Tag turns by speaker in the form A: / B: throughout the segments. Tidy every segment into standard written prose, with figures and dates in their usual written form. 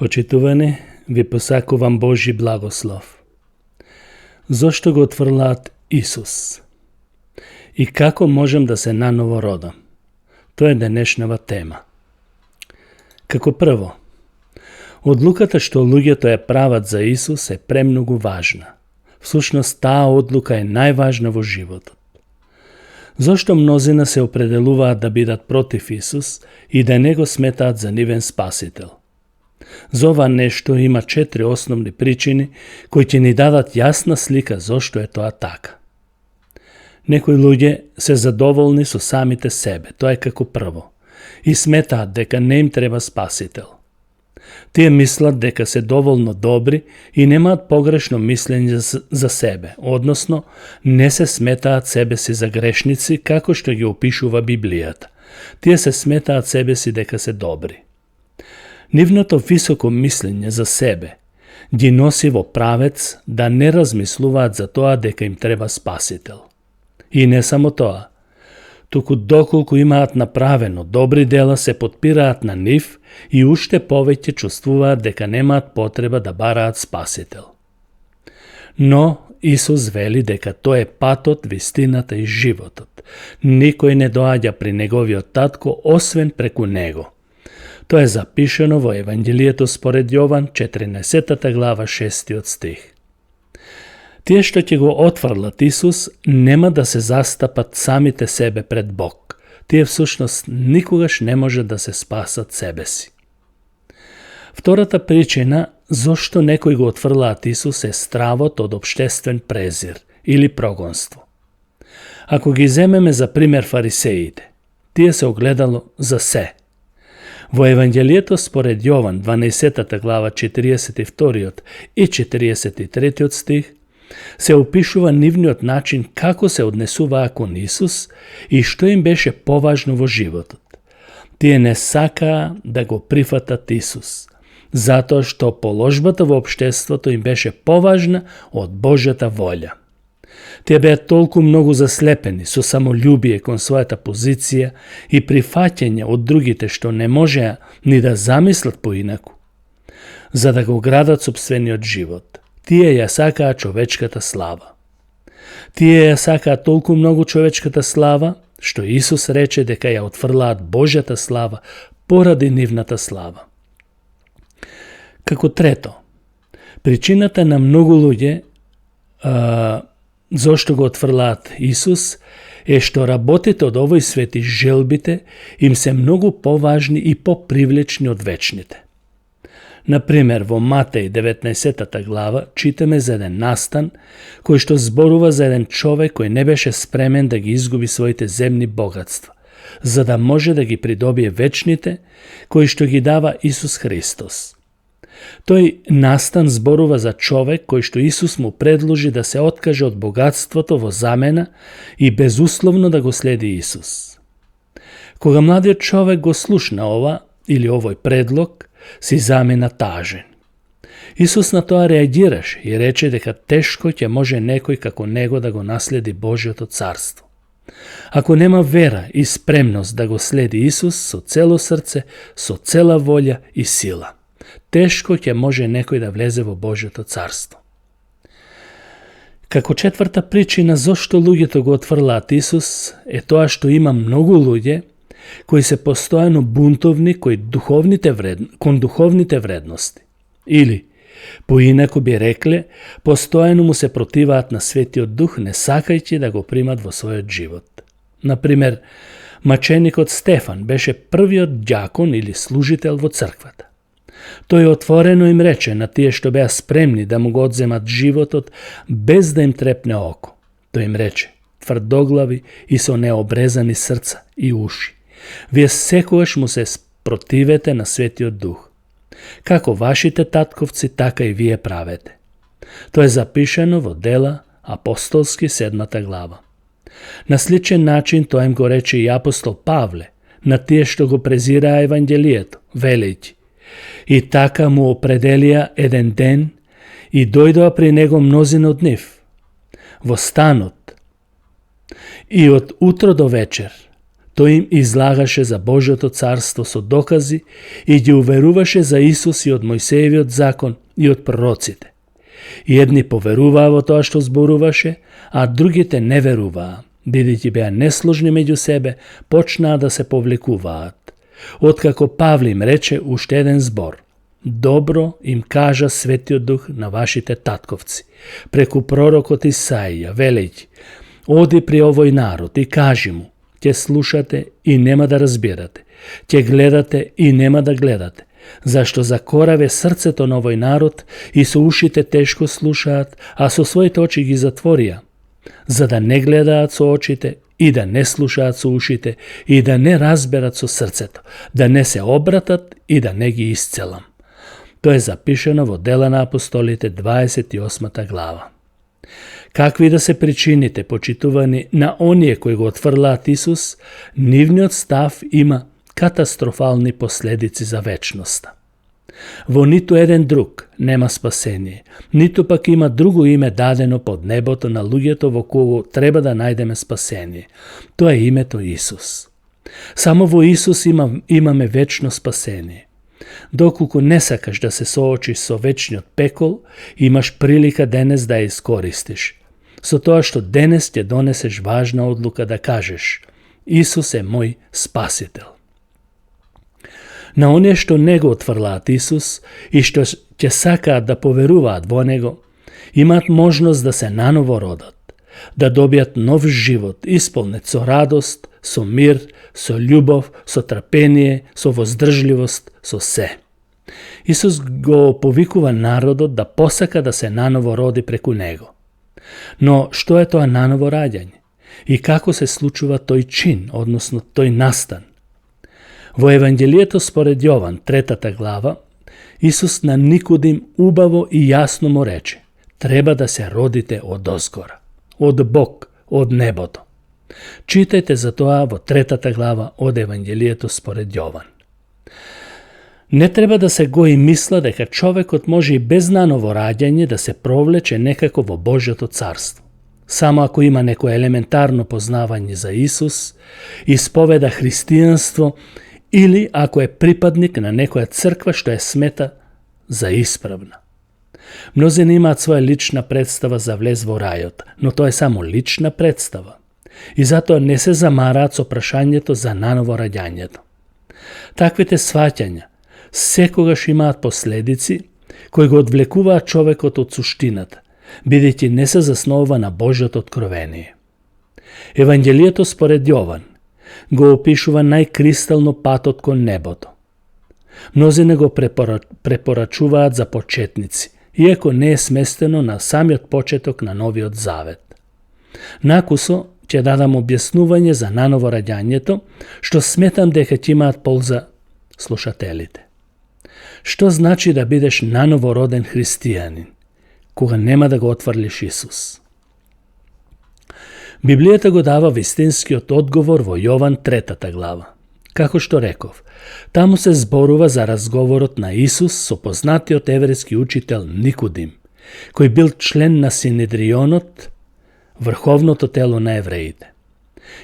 A: Почитувани, ви посакувам Божи благослов. Зошто го отврлаат Исус? И како можем да се наново родам? Тоа е денешнава тема. Како прво, одлуката што луѓето ја прават за Исус е премногу важна. Всушност, таа одлука е најважна во животот. Зошто мнозина се определуваат да бидат против Исус и да не го сметаат за нивен спасител? За ова нешто има 4 основни причини кои ќе ни дадат јасна слика зошто е тоа така. Некои луѓе се задоволни со самите себе, тоа е како прво, и сметаат дека не им треба спасител. Тие мислат дека се доволно добри и немаат погрешно мислење за себе, односно не се сметаат себе си за грешници како што ги опишува Библијата. Тие се сметаат себе си дека се добри. Нивното високо мислење за себе ги носи во правец да не размислуваат за тоа дека им треба спасител. И не само тоа, туку доколку имаат направено добри дела се потпираат на нив и уште повеќе чувствуваат дека немаат потреба да бараат спасител. Но Исус вели дека тој е патот, вистината и животот. Никој не доаѓа при неговиот татко освен преку него. Тоа е запишено во Евангелието според Јован, 14 глава, 6 стих. Тие што ќе го отфрлат Исус нема да се застапат самите себе пред Бог. Тие всушност никогаш не може да се спасат себе си. Втората причина зошто некој го отфрлаат Исус е стравот од општествен презир или прогонство. Ако ги земеме за пример фарисеите, тие се огледало за се. Во Евангелието според Јован, 12 глава, 42 и 43 стих, се опишува нивниот начин како се однесуваа кон Исус и што им беше поважно во животот. Тие не сакаа да го прифатат Исус, затоа што положбата во општеството им беше поважна од Божјата волја. Тие беа толку многу заслепени со самољубие кон својата позиција и прифаќање од другите што не можеа ни да замислат поинаку, за да го градат сопствениот живот. Тие ја сакаа човечката слава. Тие ја сакаа толку многу човечката слава, што Исус рече дека ја отфрлаат Божјата слава поради нивната слава. Како трето, причината на многу луѓе зошто го отфрлаат Исус е што работите од овој свет и желбите им се многу поважни и попривлечни од вечните. Например, во Матеј 19 глава читаме за еден настан кој што зборува за еден човек кој не беше спремен да ги изгуби своите земни богатства, за да може да ги придобие вечните, кои што ги дава Исус Христос. Тој настан зборува за човек кој што Исус му предложи да се откаже од богатството во замена и безусловно да го следи Исус. Кога младиот човек го слушна ова или овој предлог, си замина тажен. Исус на тоа реагираше и рече дека тешко ќе може некој како него да го наследи Божјото царство. Ако нема вера и спремност да го следи Исус со цело срце, со цела волја и сила, тешко ќе може некој да влезе во Божјото царство. Како четврта причина зошто луѓето го отфрлаат Исус е тоа што има многу луѓе кои се постојано бунтовни кон духовните вредности. Или, поинаку би рекле, постојано му се противаат на Светиот Дух, не сакајќи да го примат во својот живот. Например, маченикот Стефан беше првиот ѓакон или служител во црквата. Тој отворено им рече на тие што беа спремни да му го одземат животот без да им трепне око. Тој им рече: тврдоглави и со необрезани срца и уши, вие секогаш му се спротивете на Светиот Дух. Како вашите татковци, така и вие правете. Тоа е запишено во Дела апостолски 7 глава. На сличен начин тоа им го рече и апостол Павле на тие што го презираа Евангелието, велејќи: и така му определија еден ден и дојдоа при него мнозина од нив во станот и од утро до вечер Тој им излагаше за Божјото царство со докази и ги уверуваше за Исус и од Мојсеевиот закон и од пророците. И едни поверуваа во тоа што зборуваше, а другите не веруваа, бидејќи беа неслужни меѓу себе, почнаа да се повлекуваат. Откако Павле им рече уште еден збор: добро им кажа Светиот Дух на вашите татковци, преку пророкот Исаија, велејќи: оди при овој народ и кажи му, ќе слушате и нема да разбирате, ќе гледате и нема да гледате, зашто закораве срцето на овој народ и со ушите тешко слушаат, а со своите очи ги затворија, за да не гледаат со очите и да не слушаат со ушите и да не разберат со срцето, да не се обратат и да не ги исцелам. Тоа е запишено во Дела на апостолите 28 глава. Какви да се причините, почитувани, на оние кои го отфрлаат Исус, нивниот став има катастрофални последици за вечноста. Во ниту еден друг нема спасение, ниту пак има друго име дадено под небото на луѓето во кого треба да најдеме спасение. Тоа е името Исус. Само во Исус имаме вечно спасение. Доколку не сакаш да се соочиш со вечниот пекол, имаш прилика денес да ја искористиш. Со тоа што денес ќе донесеш важна одлука да кажеш: Исус е мој спасител. На оние што не го отфрлаат Исус и што ќе сакаат да поверуваат во Него, имаат можност да се наново родат, да добијат нов живот, исполнет со радост, со мир, со љубов, со трпение, со воздржливост, со се. Исус го повикува народот да посака да се наново роди преку Него. Но што е тоа наново раѓање? И како се случува тој чин, односно тој настан? Во Евангелието според Јован, 3 глава, Исус на Никодим убаво и јасно му рече: треба да се родите од озгора, од Бог, од небото. Читајте за тоа во 3 глава од Евангелието според Јован. Не треба да се гои мисла дека човекот може и без наново раѓање да се провлече некако во Божјото царство. Само ако има некое елементарно познавање за Исус, исповеда христијанство или ако е припадник на некоја црква што е смета за исправна. Мнозина имаат своја лична представа за влез во рајот, но тоа е само лична представа. И затоа не се замараат со прашањето за наново раѓањето. Таквите сваќања секогаш имаат последици кои го одвлекуваат човекот од суштината, бидејќи не се заснова на Божјото откровение. Евангелието според Јован го опишува најкристално патот кон небото. Мнозина го препорачуваат за почетници, иако не е сместено на самиот почеток на Новиот Завет. Накусо ќе дадам објаснување за наново раѓањето, што сметам дека ќе имаат полза слушателите. Што значи да бидеш наново роден христијанин, кога нема да го отфрлиш Исус? Библијата го дава вистинскиот одговор во Јован 3 глава. Како што реков, таму се зборува за разговорот на Исус со познатиот еврејски учител Никодим, кој бил член на Синедрионот, врховното тело на евреите.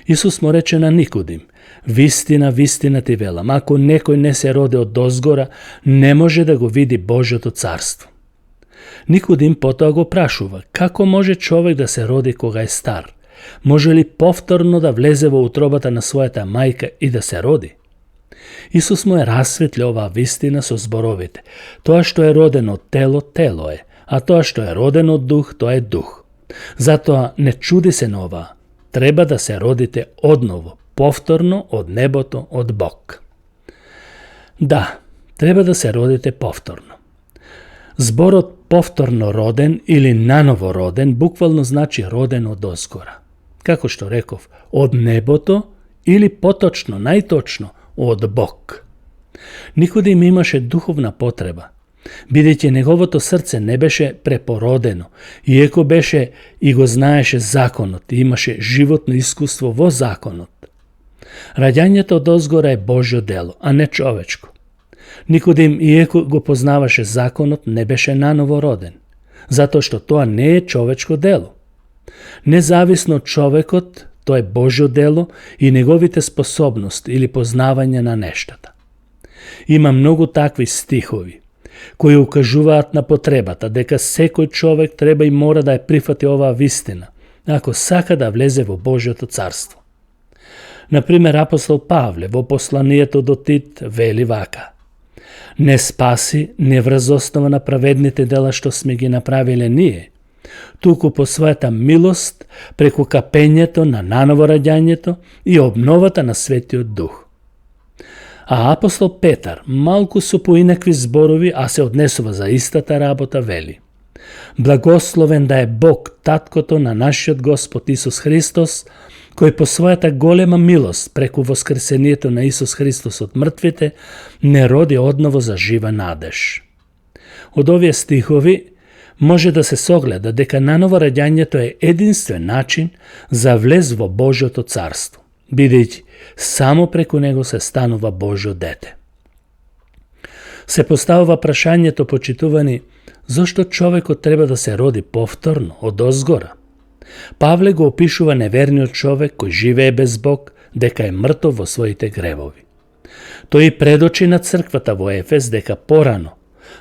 A: Исус му рече на Никодим: вистина, вистина ти велам, ако некој не се роди од озгора, не може да го види Божјото царство. Никодим потоа го прашува: како може човек да се роди кога е стар? Може ли повторно да влезе во утробата на својата мајка и да се роди? Исус му е расветли оваа вистина со зборовите: тоа што е родено од тело, тело е, а тоа што е родено од дух, тоа е дух. Затоа не чуди се на ова. Треба да се родите одново, повторно од небото, од Бог. Да, треба да се родите повторно. Зборот повторно роден или наново роден буквално значи роден од озгора. Како што реков, од небото или поточно, најточно, од Бог. Никодим имаше духовна потреба, бидејќи неговото срце не беше препородено, иако беше и го знаеше законот и имаше животно искуство во законот. Раѓањето од озгора е Божјо дело, а не човечко. Никодим, иако го познаваше законот, не беше наново роден, затоа што тоа не е човечко дело. Независно од човекот, Тоа е Божјо дело и неговите способности или познавање на нештата. Има многу такви стихови кои укажуваат на потребата дека секој човек треба и мора да ја прифати оваа вистина, ако сака да влезе во Божјото царство. Например, апостол Павле во посланието до Тит вели вака: не спаси не врз основа на праведните дела што сме ги направиле ние, туку по својата милост преку капењето на наново раѓањето и обновата на Светиот Дух. А апостол Петар, малку со поинакви зборови, а се однесува за истата работа, вели: благословен да е Бог, таткото на нашиот Господ Исус Христос, кој по својата голема милост преку воскресението на Исус Христос од мртвите не роди одново за жива надеж. Од овие стихови може да се согледа дека наново раѓањето е единствен начин за влез во Божјото царство, бидејќи само преку него се станува Божјо дете. Се поставува прашањето, почитувани, зошто човекот треба да се роди повторно, од озгора? Павле го опишува неверниот човек кој живее без Бог, дека е мртов во своите гревови. Тој предочи на црквата во Ефес дека порано,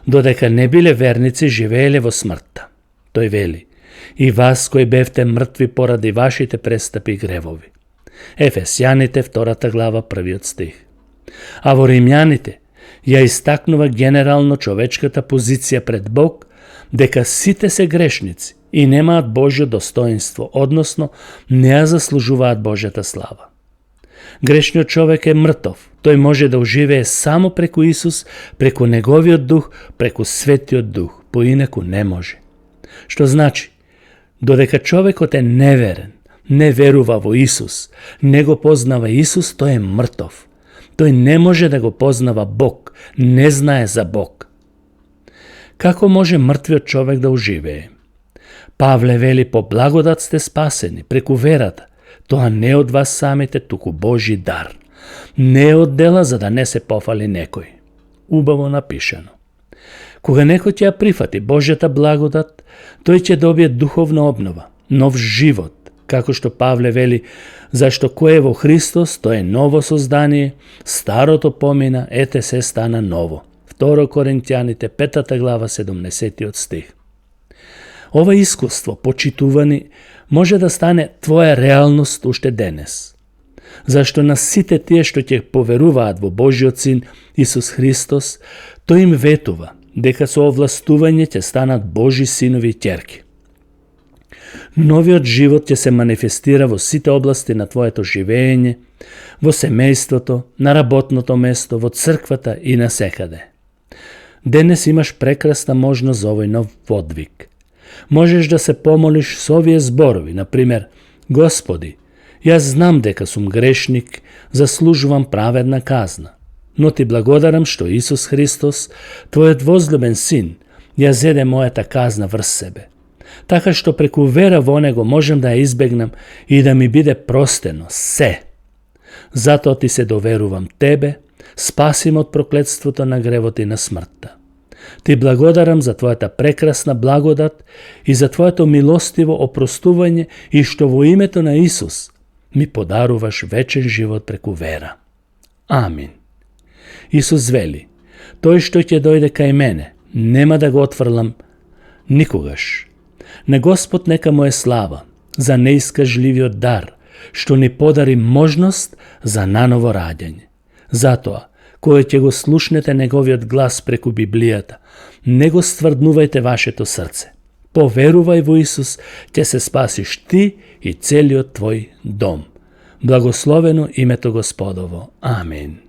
A: додека не биле верници, живееле во смртта. Тој вели: и вас кои бевте мртви поради вашите престапи и гревови. Ефесјаните 2 глава 1 стих. А во Римјаните ја истакнува генерално човечката позиција пред Бог, дека сите се грешници и немаат Божјо достоинство, односно не ја заслужуваат Божјата слава. Грешниот човек е мртов. Тој може да оживее само преку Исус, преку неговиот дух, преку Светиот Дух, поинаку не може. Што значи, додека човекот е неверен, не верува во Исус, не го познава Исус, тој е мртов. Тој не може да го познава Бог, не знае за Бог. Како може мртвиот човек да оживее? Павле вели: по благодат сте спасени, преку верата. Тоа не од вас самите, туку Божи дар. Не е од дела, за да не се пофали некој. Убаво напишано. Кога некој ќе ја прифати Божјата благодат, тој ќе добие духовна обнова, нов живот, како што Павле вели: зашто кој е во Христос, тој е ново создание, старото помина, ете се стана ново. 2 Коринтијаните 5 глава 70 стих. Ова искуство, почитувани, може да стане твоја реалност уште денес. Зашто на сите тие што ќе поверуваат во Божјиот Син Исус Христос, тој им ветува дека со овластување ќе станат Божи синови и ќерки. Новиот живот ќе се манифестира во сите области на твоето живење, во семејството, на работното место, во црквата и на секаде. Денес имаш прекрасна можност за овој нов подвиг. Можеш да се помолиш со овие зборови, например: Господи, јас знам дека сум грешник, заслужувам праведна казна, но ти благодарам што Исус Христос, Твојот возлюбен Син, ја зеде мојата казна врз себе, така што преку вера во Него можем да ја избегнам и да ми биде простено се. Затоа ти се доверувам Тебе, спасим од проклетството на гревот и на смртта. Ти благодарам за Твојата прекрасна благодат и за Твоето милостиво опростување и што во името на Исус ми подаруваш вечен живот преку вера. Амин. Исус вели: тој што ќе дојде кај мене, нема да го отфрлам никогаш. На Господ нека му е слава за неискажливиот дар, што ни подари можност за наново раѓање. Затоа, кога ќе го слушнете неговиот глас преку Библијата, не го стврднувајте вашето срце. Поверувај во Исус, ќе се спасиш ти и целиот твој дом. Благословено името Господово. Амин.